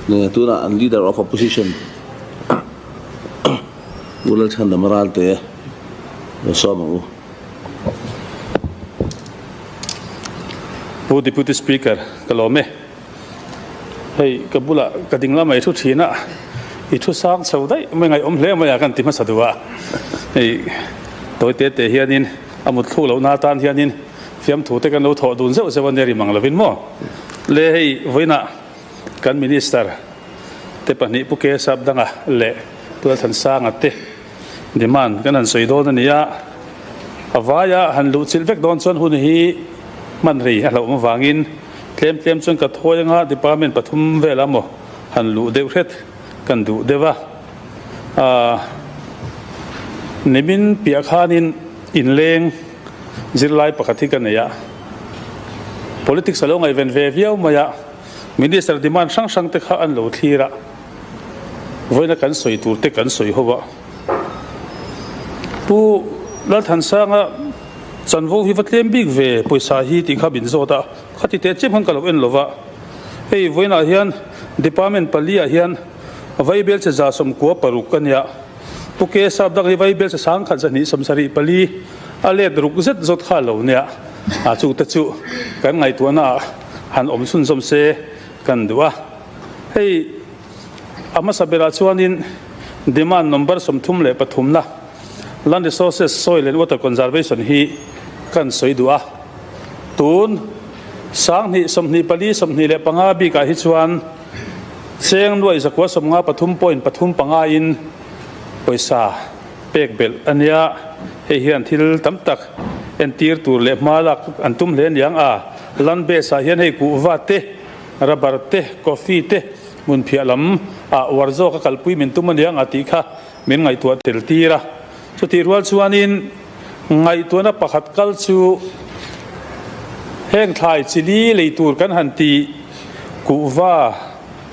Tunah an Leader of Opposition Pu Lalchhandama Ralte lo sawm ang u. Pu Deputy Speaker, ka lawm e. Hei ka bulah ka ding lamah i thu thin a, i thu sang chho daih mai ngaihawm hle mai a kan ti hmasa duh a. Hei tawi te te hianin a mut thluk lohna atan hianin fiamthu te kan lo thawh dun zeuh zeuh a nia ri mang lovin maw. Le hei vawiinah kan Minister te pahnih Pu Kesap Danga leh Pu Lalthansanga te demand kan han sawi dawn a ni a, a vaia han luh chilh vek dawn chuan hun hi hman rei a hlauhawm avangin tlem tlem chuan ka thawi anga department pathum velah maw han luh deuh hret kan duh deuh a. Aaa nimin piah khanin inleng zirlai pakhat hi ka nei a, politics a lo ngaihven ve viau mai a, minister demand hrang hrang te kha an lo thlir a. Vawiina kan sawi tur te kan sawi ho a. Pu Lalthansanga chanvo hi va tlem bik ve pawisa hi tih kha min zawt a, khati teh chiam khan ka lo en lo va. Hei vawiinah hian department pali ah hian Vaibel che 96 a nia. Pu Ke Sap dang hi Vaibel che 1274 a let ruk zet zawt kha a lo nia. A chu te chu kan ngaihtuahna ah han awm chhunzawm se kan duh a. Hei a hmasa berah chuanin demand number 33 na Land Resources, Soil and Water Conservation hi kan sawi duh a. Tun 2024 25 bikah hi chuan cheng nuai 953.35 in pawisa pek belh a nia. Hei hian thil tam tak entir tur leh hma lak an tum hle aniang a. Land base ah hian hei kuhva te, Rubber te, coffee te hmun phiah lam ah uar zawk a kalpui min tum aniang a tih kha min ngaihtuah tel tir a. Chutih rual chuanin ngaihtuahna pakhat kal chu heng thlai chili lei tur kan han tih kuhva,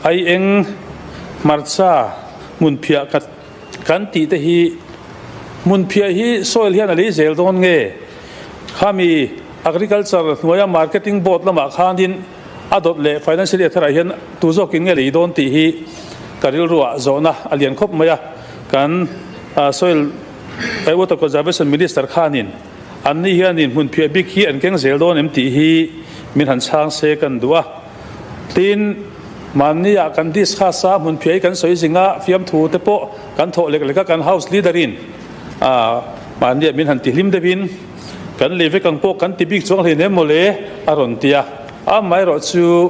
aieng, hmarcha, hmun phiah kan tih te hi hmun phiah hi soil hian a lei zel dawn nge? Khami agriculture hnuaia marketing board lamah khanin A dawt leh financial year tharah hian tu zawkin nge lei dawn tih hi ka rilruah zawhna a lian khawp mai a. Kan Soil and Water Conservation Minister khanin anni hianin hmunphiah bik hi an keng zel dawn em tih hi min han chhang se kan duh a. Tin, mahniah kan discuss a, hmunphiah hi kan sawi zing a, fiamthu te pawh kan thawh lek lek a, kan House Leader-in mahniah min han tihlim deuhin, Kan lei vek ang pawh kan ti bik chuang hleinem mawle, a rawn ti a. Amaherawh chu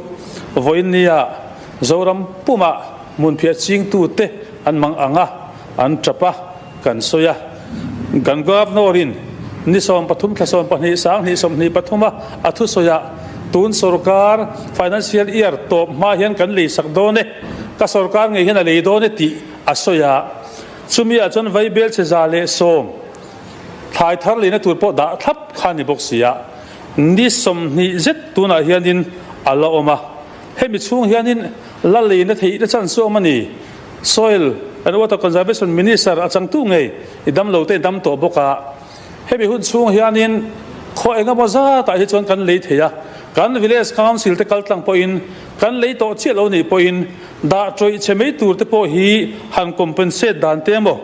vawiinnia Zoram pumah hmunphiah chingtute an mang ang a, an tap a, kan sawi a. Kan Governor-in ni 13 thla 12 2023 a a thusawi ah tun sorkar financial year tawp hma hian kan lei sak dawn e, ka sorkar ngei hian a lei dawn e tih a sawi a. Chumi ah chuan Vaibel che 110 Thlai thar leina tur pawh dah thlap kha a ni bawk si a, ni 20 zet tunah hianin a la awm a, hemi chhung hianin la leina theihna chance chu a awm a ni. Soil and Water Conservation Minister a changtu ngei i damlo te dam tawh bawk a, hemi hun chhung hianin khaw engemaw zatah hi chuan kan lei thei a, kan Village Council te kaltlang pawhin kan lei tawh chiah lo nih pawhin dah tawih che mai tur te pawh hi han compensate dan te emaw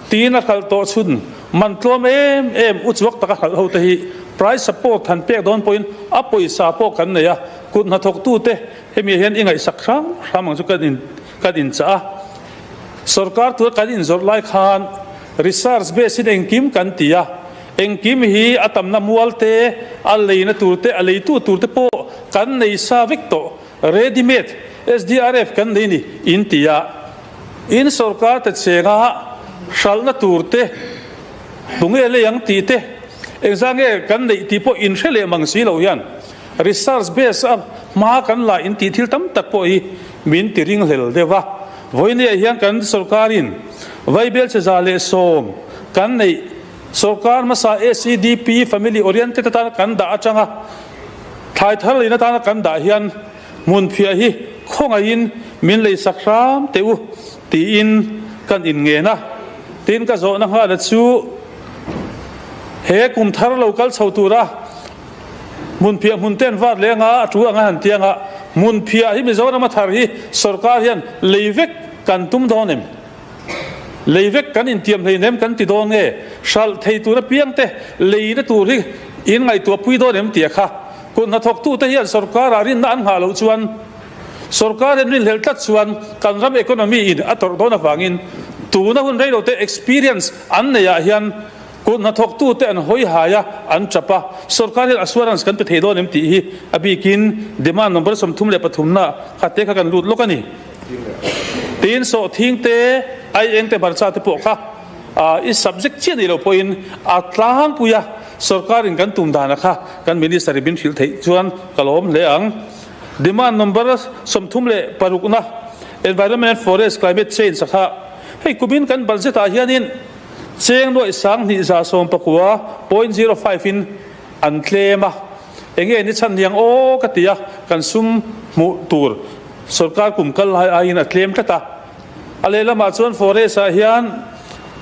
tiin a hralh tawh chhun man tlawm em em uchuak taka hralh ho te hi price support han pek dawn pawhin a pawisa pawh kan nei a, kut hnathawktu te hemi hian i ngaihsak hram hram ang chu kan in kan inchah a. Sorkar tura kan inzawrh lai khan research base in engkim kan ti a, engkim hi a tamna mual te, a leina tur te, a leitu tur te pawh kan nei sa vek tawh. Ready made SDRF kan nei ni in ti a, in sorkar te chenga hralhna tur te tunge lei ang tih te engzah nge kan neih tih pawh in hre leh mang si lo hian research base a hma kan la in tih thil tam tak pawh hi min ti ringhlel deuh a. Vawinia hian kan sorkarin Vaibel che 110 kan neih sorkar hmasa SEDP family oriented atana kan dah atanga Thlai thar leina tana kan dah hian hmunphiah hi khawngaihin min lei sak hram teh u tiin kan inngen a. Tin, ka zawhna nghala chu he kum thar lo kal chho tura hmunphiah hmun ten vat leh anga a tu anga han ti anga. Hmunphiah hi Mizoram a thar hi sorkar hian lei vek kan tum dawn em? Lei vek kan intiam hleinem kan ti dawn nge? Hralh thei tur apiang te leina tur hi in ngaihtuah pui dawn em tia kha kut hnathawktute hian sorkarah rinna an nghah loh chuan sorkar hian rinhlelh tlat chuan kan ram economy in a tawrh dawn avangin tuna hun reilote experience an neihah hian Kut hnathawktute an hawi hai a, an tap a, sorkar hian assurance kan pe thei dawn em tih hi a bikin demand number 33 na kha te kha kan lut lawk a ni. Tin, sawhthing te, aieng te, hmarcha te pawh kha i subject chiah nih loh pawhin a tlangpui a, sorkarin kan tum dana kha kan minister in min hrilh theih chuan ka lawm hle ang. Demand number 36 na Environment and Forest Climate Change a kha hei kumin kan budget ah hianin Cheng nuaih 2119 .05 in an tlem a, enge ni chhan niang aw ka ti a, kan sum hmuh tur sorkar kum kal lai aiin a tlem tlat a. A lehlamah chuan Forest ah hian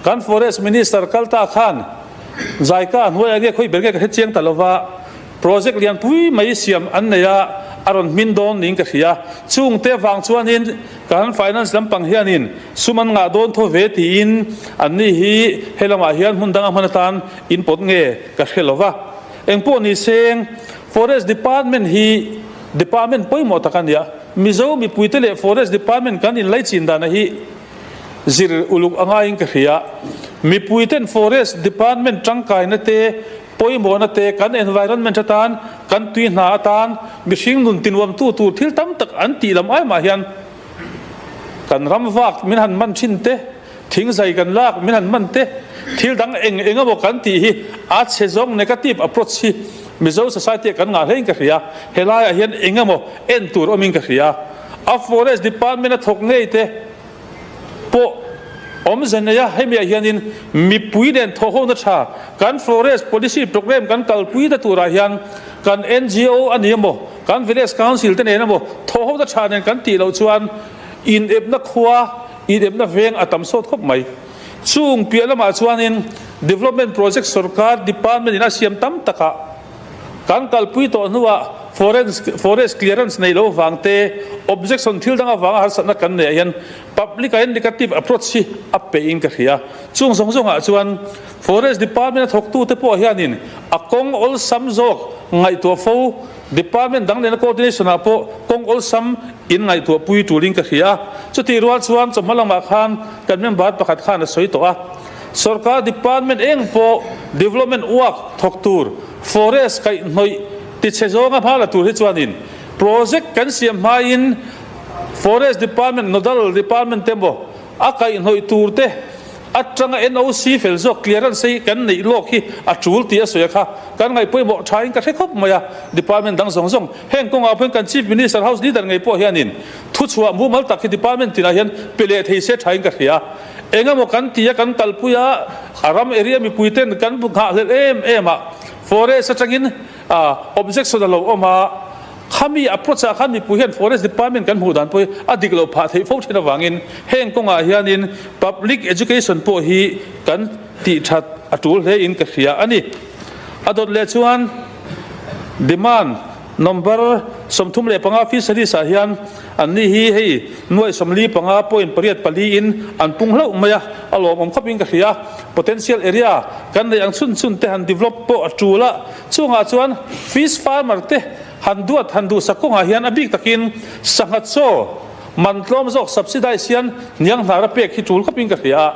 kan Forest Minister kal ta khan Zaika hnuaiah nge khawi ber nge ka hre chiang ta lova, Project lian pui mai siam an nei a, a rawn hmin dawn niin ka hria. Chungte avang chuanin kan finance lampang hianin sum an ngah dawn tho ve tiin anni hi he lamah hian hmun danga hman atan in pawt nge ka hre lo va. Engpawh ni seng, Forest Department hi department pawimawh tak a nia. Mizo mipuite leh Forest Department kan inlaichin dana hi zir uluk a ngaiin ka hria. Mipuiten Forest Department tangkaina te Pawimawhna te, kan environment atan, kan tui hna atan, mihring nun tinuamtu tur thil tam tak an tih lam ai mah hian kan ram vak min han man thin te, thing zai kan lak min han man te, thil dang eng eng emaw kan tih hi a chhe zawng negative approach hi Mizo society ah kan ngah hlein ka hria. Helaiah hian eng emaw en tur awmin ka hria. A forest department a thawk ngei te pawh awmze nei a, hemi ah hianin mipui nen thawhhona tha kan forest policy programme kan kalpui ta turah hian kan ngo a ni emaw, kan village council te nen emaw thawhhona tha nen kan tih loh chuan inepna khua, inepna veng a tam sawt khawp mai. Chung piah lamah chuanin development project sorkar department in a siam tam takah Kan kalpui tawh hnuah forest clearance nei lo vang te, objection thil dang avanga harsatna kan neih ah hian public ah hian negative approach hi a peih in ka hria. Chung zawng zawngah chuan Forest Department a thawktu te pawh hianin a kawng awlsam zawk ngaihtuah fo, Department dang nena coordination ah pawh kawng awlsam in ngaihtuah pui tulin ka hria. Chutih rual chuan chawhma lamah khan kan member pakhat khan a sawi tawh a. Sorkar department eng pawh development work thawk tur forest kaihhnawih tichhe zawnga hma la tur hi chuanin project kan siam hmain forest department nodal department te emaw a kaihhnawih tur te atanga NOC fel zawk clearance hi kan neih lawk hi a tul tih a sawi a kha kan ngaihpawimawh thain ka hre khawp mai a department dang zawng zawng heng kawngah pawhin kan chief minister house leader ngei pawh hianin thuchhuah mumal tak hi department tinah hian pe leh thei se thain ka hria. Engemaw kan ti a kan kalpui a, a ram area mipui ten kan bu nghahhlelh em em a, forest atangin objection a lo awm a, khami approach ah khan mipui hian forest department kan hmuh dan pawh hi a dik loh phah theih fo thin avangin heng kawngah hianin public education pawh hi kan tih that a tul hle in ka hria a ni. A dawt leh chuan demand Number 35 fisheries ah hian an ni hi hei nuaih 45 point pariat pali in an pung hlauh mai a, a lawmawm khawp in ka hria. Potential area kan neih ang chhun chhun te han develop pawh a tul a, chungah chuan fish farmer te han duat han duhsak kawngah hian a bik takin sangha chaw man tlawm zawk subsidize hian hniang hnar a pek hi tul khawp in ka hria a.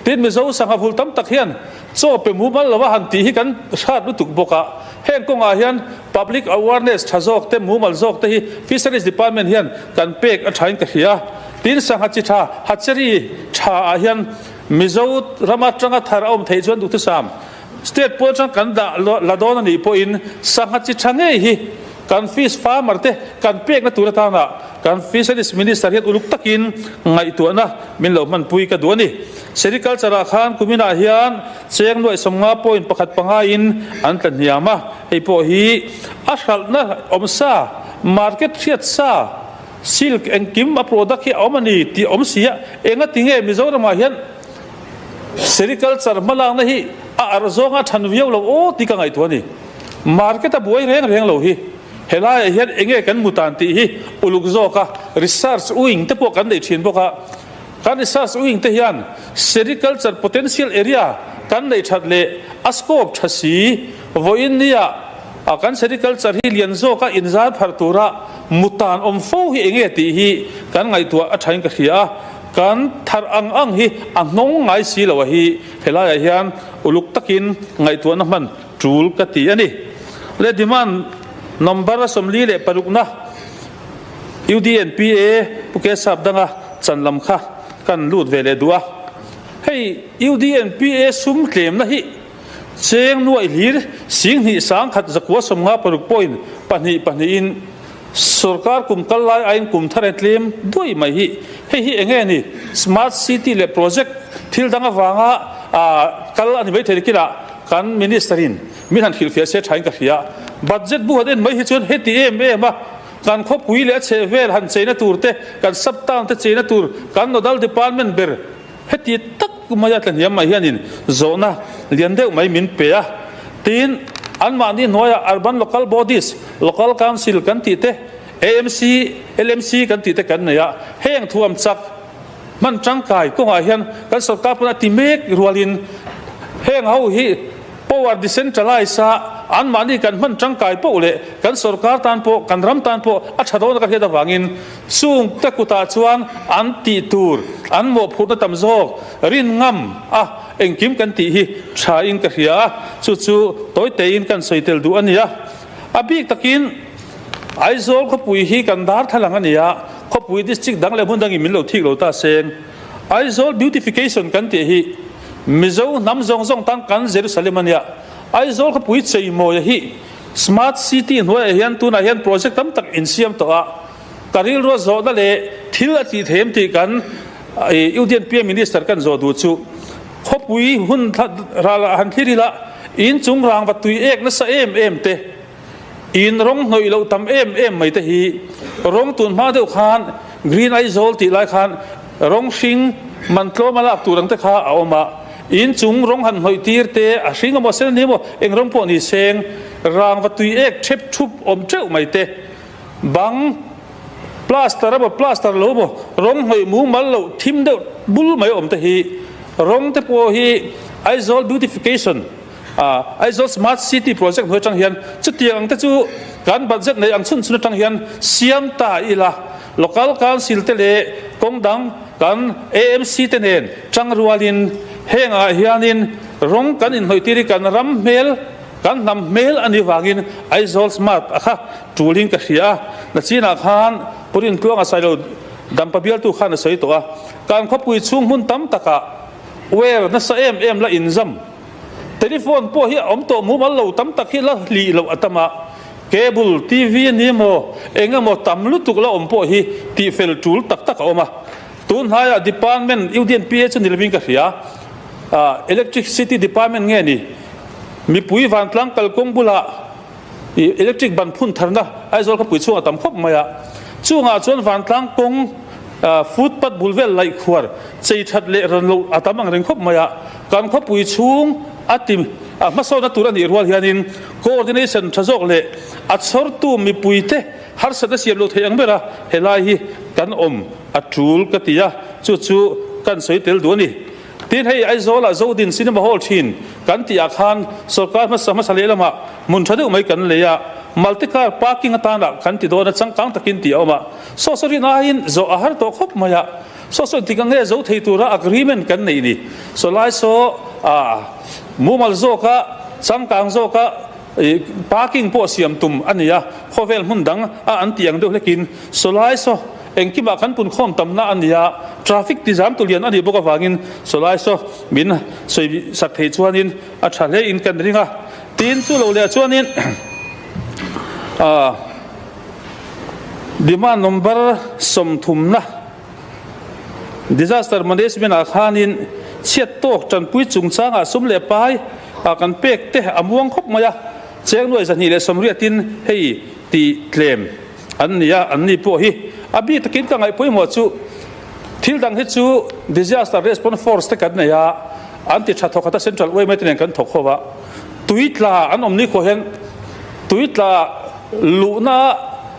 Tin Mizo sangha vul tam tak hian chaw pe mumal lova han tih hi kan hrat lutuk bawk a. Heng kawngah hian public awareness tha zawk te, mumal zawk te hi Fisheries Department hian kan pek a thain ka hria. Tin, sangha chi tha, hatchery tha ah hian Mizo rama tanga thar a awm theih chuan duhthusam state pawn atang kan dah la dawn a nih pawhin sangha chi tha ngei hi kan fish farmer te kan pekna tur atana kan Fisheries Minister hian uluk takin ngaihtuahna min lo hmanpui ka duh a ni. Sericulture ah khan kuminah hian Cheng nuaih 50 point pakhat panga in an tla hniam a, hei pawh hi a hralhna awm sa, market hriat sa, silk engkim a product hi a awm a ni tih awm si a, enga ti nge Mizoram ah hian sericulture hmalakna hi a arh zawnga than viau lo aw tih ka ngaihtuah a ni. Market a buai reng reng lo hi. Helaiah hian enge kan mutan tih hi uluk zawka research wing te pawh kan nei thin bawk a. Kan research wing te hian sericulture potential area kan neih that leh a scope tha si vawiin nia kan sericulture hi lian zawka inzar pharh tura mutan awm fo hi enge tih hi kan ngaihtuah a thain ka hria a. Kan thar ang ang hi a hnawng ngai si lo a hi helaiah hian uluk takin ngaihtuahna hman tul ka ti a ni. Le demand number 46na UDNPA Pu Kesap danga chan lam kha kan lut ve leh duh a. Hei UDNPA sum tlemna hi cheng nuaih hlir 21,956 point pahnih pahnihin Sorkar kum kal lai aiin kum thar en tlem duai mai hi. Hei hi enge ni? Smart City leh project thil dang avanga kal a ni mai thei kinah kan Minister in min han hrilhfiah se thain ka hria. Budget bu han en mai hi chuan heti em em a, kan khawpui leh a chhehvel han cheina tur te, kan sub town te cheina tur, kan nodal department ber heti tak maia tlahniam mai hianin zawhna lian deuh mai min pe a. Tin, anmahni hnuaiah Urban Local Bodies, Local Council kan tih te, AMC, LMC kan tih te kan nei a. Heng thuam chak hman tangkai kawngah hian kan sorkar pawn a ti mek rualin heng ho hi power decentralise a anmahni kan hman tangkai poh leh kan sorkar tan pawh kan ram tan pawh a tha dawn a ka hriat avangin chung te kutah chuan an tih tur an mawhphurhna tam zawk rin ngam a engkim kan tih hi tha in ka hria a, chu chu tawi tein kan sawi tel duh a ni a. A bik takin Aizawl khawpui hi kan dar thlalang a ni a, khawpui district dang leh hmun dangin min lo thik lo ta seng. Aizawl beautification kan tih hi Mizo hnam zawng zawng tan kan Jerusalem a nia. Aizawl khawpui cheimawia hi Smart City hnuaiah hian tunah hian project tam tak insiam tawh a, ka rilrua zawhna leh thil a tih theim tih kan UDNPA Minister kan zawh duh chu khawpui hun ralah han thlir ila inchung rangva tui ek nasa em em te, in rawng hnawih loh tam em em mai te hi rawng tun hma deuh khan Green Aizawl tih lai khan rawng hring man tlawm a lak tur ang te kha a awm a, in chung rawng han hnawih tir te a hring emaw sen ani emaw eng rawng pawh ni seng rangva tui ek thep thup awm teuh mai te bang plaster emaw plaster lo emaw rawng hnawih mumal loh thim deuh bul mai awm te hi rawng te pawh hi Aizawl beautification Aizawl Smart City project hnuai atang hian chutiang ang te chu kan budget nei ang chhun chhun atang hian siam ta ila, Local Council te leh kawng dang kan AMC te nen tang rualin hengah hianin rawng kan inhnawihtir hi kan ram hmel, kan hnam hmel a nih vangin Aizawl Smart a kha tulin ka hria a, nachinah khan Purin Tluanga Sailo Dampa bialtu khan a sawi tawh a, kan khawpui chhung hmun tam takah wire nasa em em la inzam. Telephone pawh hi a awm tawh mumal lo tam tak hi la hlih loh a tam a, cable TV a ni emaw eng emaw tam lutuk la awm pawh hi tihfel tul tak tak a awm a. Tun hnaiah department UDNPA chu ni lovin ka hria, Electricity department nge ni mipui vantlang kalkawng bulah electric ban phun tharna Aizawl khawpui chhungah tam khawp mai a, chungah chuan vantlang kawng footpath bul vel laih khuar chei that leh ran loh a tam ang reng khawp mai a, kan khawpui chhung a ti a hmasawnna tur a nih rual hianin coordination tha zawk leh a chhawrtu mipuite harsatna siam lo thei ang ber a, helai hi kan awm a tul ka ti a, chu chu kan sawi tel duh a ni. Tin, hei Aizawlah Zodin Cinema Hall thin kan tih ah khan sorkar hmasa hmasa lehlamah hmun tha deuh mai kan lei a, multi car parking atana kan ti dawn a changkang takin tih a awm a. Saw saw rin aiin zawh a har tawh khawp mai a, saw saw engtik ang nge zo thei tura agreement kan neih ni? Saw lai saw mumal zawka changkang zawka parking pawh siam tum a ni a, khawvel hmun dang a an tih ang deuh hlekin saw lai saw Engkimah kan punkhawm tamna a ni a, traffic tizam tu lian a nih bawk avangin sawlai saw min sawi sak thei chuanin a tha hle in kan ring a. Tin, chu lo leh chuanin demand number sawmthumna disaster management ah khanin chhiat tawk tanpui chungchangah sum leh pai kan pek te a muang khawp mai a, cheng nuai 280 in hei tih tlem. An ni a, an ni pawh hi a bik takin ka ngaih pawimawh chu thil dang hi chu Disaster Response Force te kan nei a, an ti tha thawk khat a Central yma te nen kan thawk ho a, tui tla an awm ni khawh hian tui tla Luhna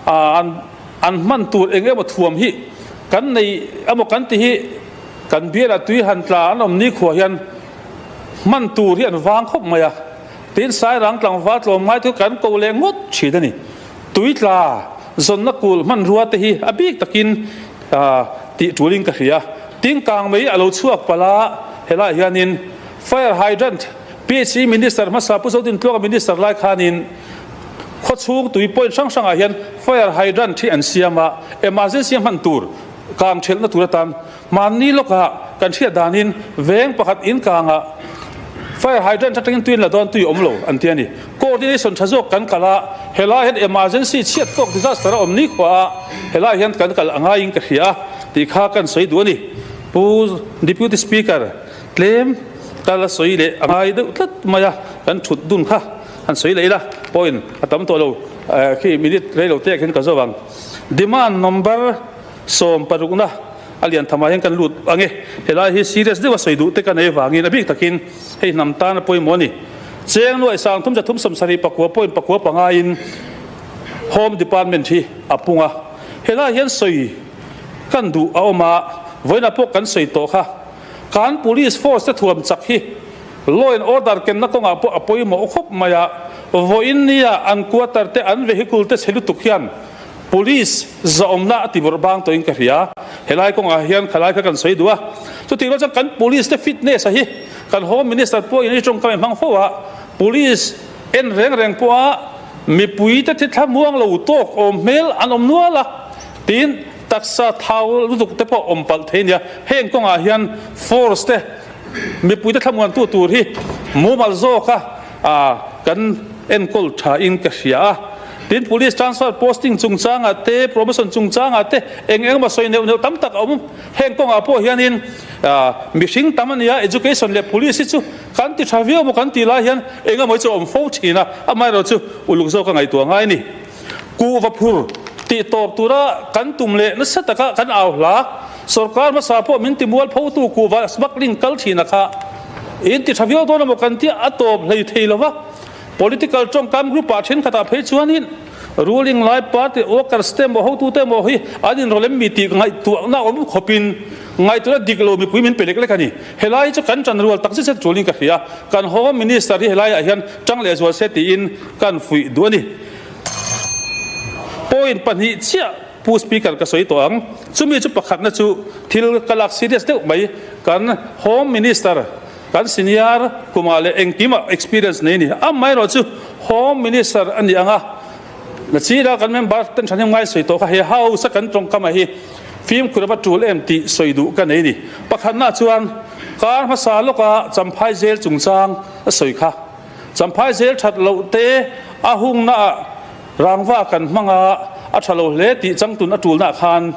an an hman tur eng emaw thuam hi kan nei emaw kan ti hi kan bialah tui han tla an awm nikhua hian hman tur hi an vang khawp mai a. Tin, Sairang tlangval tlawm ngai chu kan ko leh ngawt thin a ni. Tui tla zawnna kulh hmanrua te hi a bik takin tih tulin ka hria. Tin, kang mai a lo chhuak palh a, helaiah hianin Fire Hydrant PHE Minister hmasa Pu Zodintluanga Minister lai khanin khawchhung tui point hrang hrangah hian Fire Hydrant hi an siam a, emergency a hman tur kang thelhna tur atan Mahni lawkah kan hriat danin veng pakhat in kangah fire hydrant atangin tui an la dawn tui awm lo an ti a ni. Coordination tha zawk kan kal a, helai hian emergency chhiat tawk disaster a awm ni khua a, helai hian kan kal a ngaiin ka hria a tih kha kan sawi duh a ni. Pu Deputy Speaker, tlem kal a sawi leh a ngai deuh tlat mai a, kan thut dun kha han sawi leh ila point a tam tawh lo khi minute rei lo te ah khin ka zo ang. Demand number 60 na a lian thamah hian kan lut ang e. Helai hi serious deuha sawi duh te ka nei avangin a bik takin hei hnam tan a pawimawh a ni. Cheng nuaih sang thum zathum 70 pakua point pakua pangain Home Department hi a pung a. Helai hian sawi kan duh a awm a, vawiinah pawh kan sawi tawh kha. Kan Police Force te thuam chak hi Law and Order kenna kawngah pawh a pawimawh khawp mai a, vawiin nia an quarter te an vehicle te chhe lutuk hian Police zahawmna a ti vawrh bang tawhin ka hria. Helai kawngah hian khalai kha kan sawi duh a. Chutih rual chuan kan Police te fitness a hi kan Home Minister pawhin i tawngkam i hmang fo a. Police en reng reng pawha mipui te thi thlamuang lo tawk awm hmel an awm nual a. Tin, taksa thau lutuk te pawh awm palh thei nia. Heng kawngah hian force te mipui te thlamuantu tur hi mumal zawka kan enkawl thain ka hria a. Tin, Police transfer posting chungchangah te, promotion chungchangah te eng eng emaw sawi neuh neuh tam tak a awm. Heng kawngah pawh hianin mihring tam a nia, education leh police hi chu kan ti tha viau maw kan tih lai hian eng emaw hi chu a awm fo thin a, amaherawhchu uluk zawk a ngaihtuah ngai a ni. Kuhva phur tih tawp tura kan tum leh nasa taka kan au hla. Sorkar hmasa pawh min ti mual photu kuhva smuggling kal thin a kha in ti tha viau dawn emaw kan tia a tawp hlei thei lo va. Political tawngkam group ah thenkhatah phei chuanin ruling lai party workers te emaw hotute emaw hi an inrawlem mi tih ngaihtuahna awm khawpin ngaihtuahna dik lo mipui min pe lek lek a ni. Helai hi chu kan tan rual tak zet zet tulin ka hria. Kan Home Minister hi helaiah hian tang lehzual se tiin kan fuih duh a ni. Point pahnih chiah Pu Speaker ka sawi tawh ang. Chumi chu pakhatna chu thil ka lak serious deuh mai. Kan Home Minister, kan senior kumah leh engkimah experience nei a ni. Amaherawh chu Home Minister a ni ang a, nachina kan member ten thahnem ngai sawi tawh kha he House a kan tawngkam a hi fimkhur ava tul em tih sawi duh ka nei a ni. Pakhatna chuan kar hmasa lawka Champhai Jail chungchang a sawi kha. Champhai zel that loh te a hungna ah rangva kan hmang a, a tha lo hle tih changtun a tulna ah khan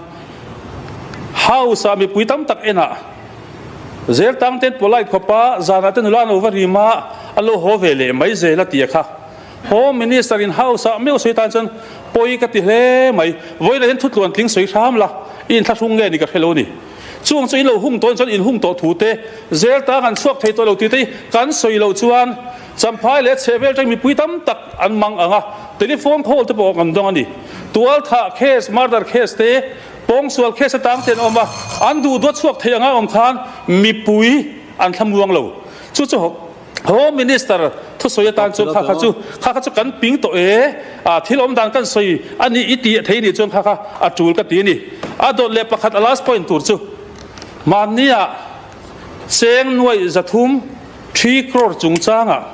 House ah mipui tam tak en ah zel tang ten polite khawp a, zan ah te nula an lo va rim a, a lo haw ve leh mai zel a ti a kha. Home Minister in House ah meuh sawi tan chuan pawi ka ti hle mai, vawilah hian thutluan tling sawi hram la, i inthlahrung nge ni ka hre lo ni. Chung chu in lo hung tawhin chuan in hung tawh thu te, zel tang an chhuak thei tawh lo tih te hi kan sawi loh chuan Champhai leh chhehvel tang mipui tam tak an mang ang a, telephone call te pawh kan dawng a ni. Tualthah case, murder case te, pawngsual case atang te an awm a, an duh duat chhuak thei anga awm khan mipui an thlamuang lo. Chu chu Home Minister thusawi atan chuan kha kha chu kha kha chu kan ping tawh e, a thil awm dan kan sawi a ni i tih thei nih chuan kha kha a tul ka ti a ni. A dawt leh pakhat a last point tur chu mahnia cheng nuaih 300 three crore chungchangah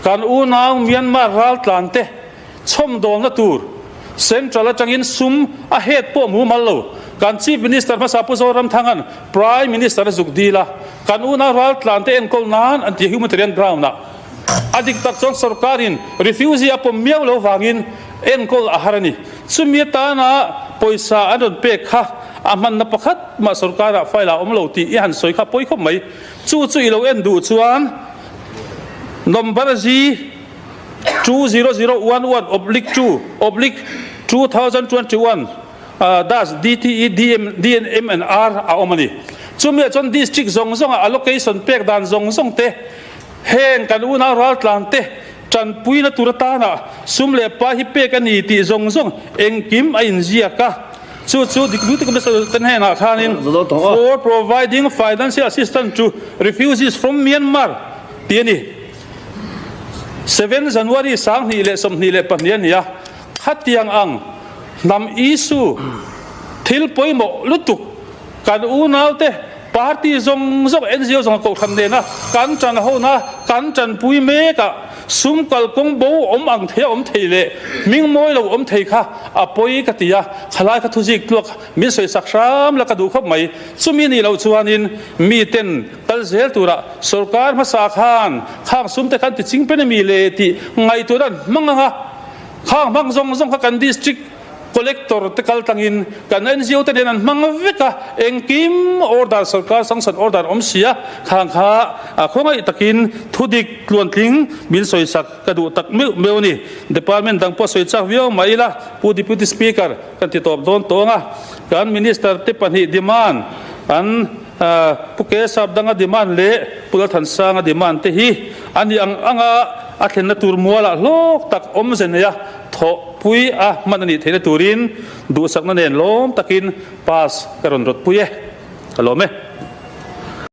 kan unau Myanmar raltlan te Chhawmdawlna tur Central atangin sum a het pawh mumal lo. Kan Chief Minister hmasa Pu Zoramthanga'n Prime Minister a zuk dil a, kan unau raltlante enkawl nan an ti a humanitarian ground ah. A dik tak chuan sorkarin refugee a pawm miau lo vangin enkawl a har a ni. Chumi atana pawisa an rawn pek kha a hmanna pakhat mah sorkarah file ah a awm lo tih i han sawi kha pawi khawp mai. Chu chu i lo en duh chuan Number G. 20011 oblique 2 oblique 2021 dash DTE DM DNM and R a awm a ni. Chumi ah chuan district zawng zawng ah allocation pek dan zawng zawng te heng kan unau raltlan te. Tanpuina tur atana sum leh pa hi pek a ni tih zawng zawng engkim a inziak a. Chu chu Deputy Commissioner te hnenah khanin For providing financial assistance to refugees from Myanmar tih a ni. 7 January 2022 a ni a, khatiang ang hnam issue thil pawimawh lutuk kan unaute Party zawng zawng NGO zawng a kohhran nena kan tan hona kan tanpui mek a, sum kalkawng bo awm ang thei a awm thei leh hming mawi lo awm thei kha a pawi ka ti a, khalai kha thuzik tluak min sawisak hram la ka duh khawp mai. Chumi nih loh chuanin miten kal zel tura sorkar hmasa khan khang sum te khan ti ching pen ami le tih ngaihtuahna an hmang ang a, khang hmang zawng zawng kha kan district Collector te kal tlangin kan NGO te nen an hmang vek a, engkim order sorkar sanction order awm si a, khang kha a khawngaih takin thudik tluantling min sawisak ka duh tak meuh meuh a ni. Department dang pawh sawi chak viau mah ila Pu Deputy Speaker kan ti tawp dawn tawng a, kan Minister te pahnih demand an Pu Kesap danga demand leh Pu Lalthansanga demand te hi a ni ang anga a thlenna tur mualah hlawk tak awmze nei a, Thawhpui a hman a nih theihna turin duhsakna nen lawm takin pass ka rawn rawtpui e. Ka lawm e.